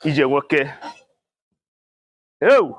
Ije nwoke. Ewu!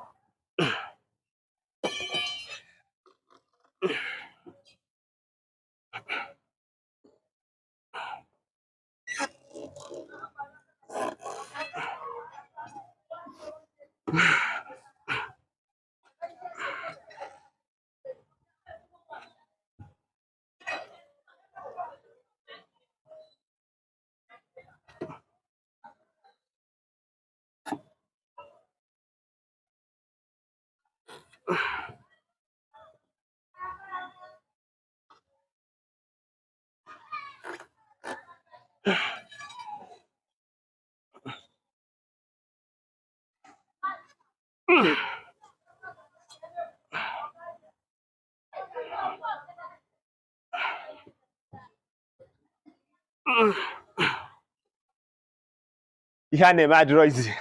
Ihe a na-eme adịrọ izi.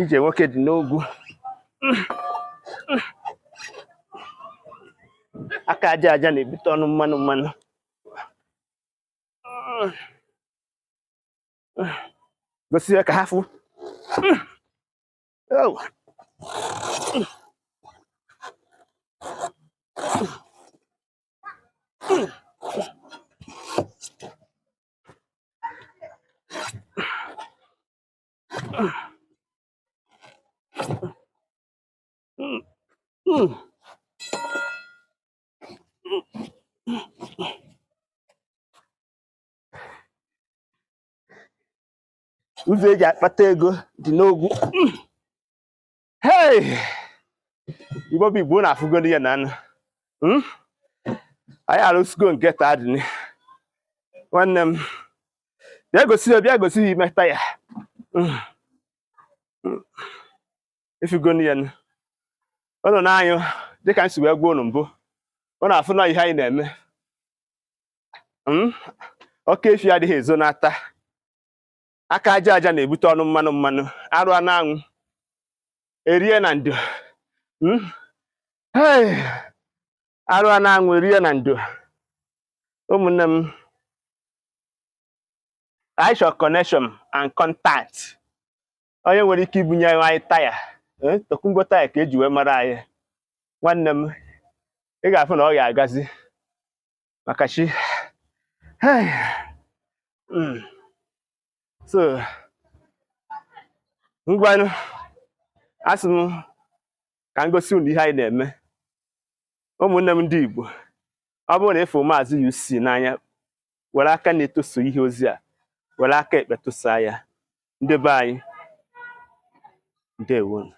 Ije nwoke dị n'ogwu. Aka aja aja na-ebute ọnụ mmanụ mmanụ. Gosi ya ka ha fụ. Oh. Ụzọ eji akpata ego dị n'ogwu. Hey! Igbo bụ Igbo na-afụgo ya na anụ. Anyị arụsigo nke taa dị. Nwanne m, bịa gosi ya, bịa gosi ya ime taya. Ifugo ya nụ. Ụnụ na-anyụ dịka m si wee gwa ụnụ mbụ. Ụnụ afụ na ihe anyị na-eme. Oke efi adịghị ezo n'ata. Aka aja aja na-ebute ọnụ mmanụ mmanụ. Arụ a na-anwụ. Erie na ndo. Hey! Arụ a na-anwụ erie na ndo. Ụmụnne m, anyị chọrọ connection and contact. Onye nwere ike ibunye anyị taya. Tokunbo taya ka eji wee mara anyị. Nwanne m, ị ga-afụ na ọ ga-agazi maka chi. Hey! So, ngwanụ, asị m ka m gosi unu ihe anyị na-eme. Ụmụnne m ndị Igbo, ọ bụrụ na ịfụ Maazị UC n'anya, were aka na-etoso ihe ozi a, were aka ekpe tụsaa ya. Ndị be anyị, ndewonu.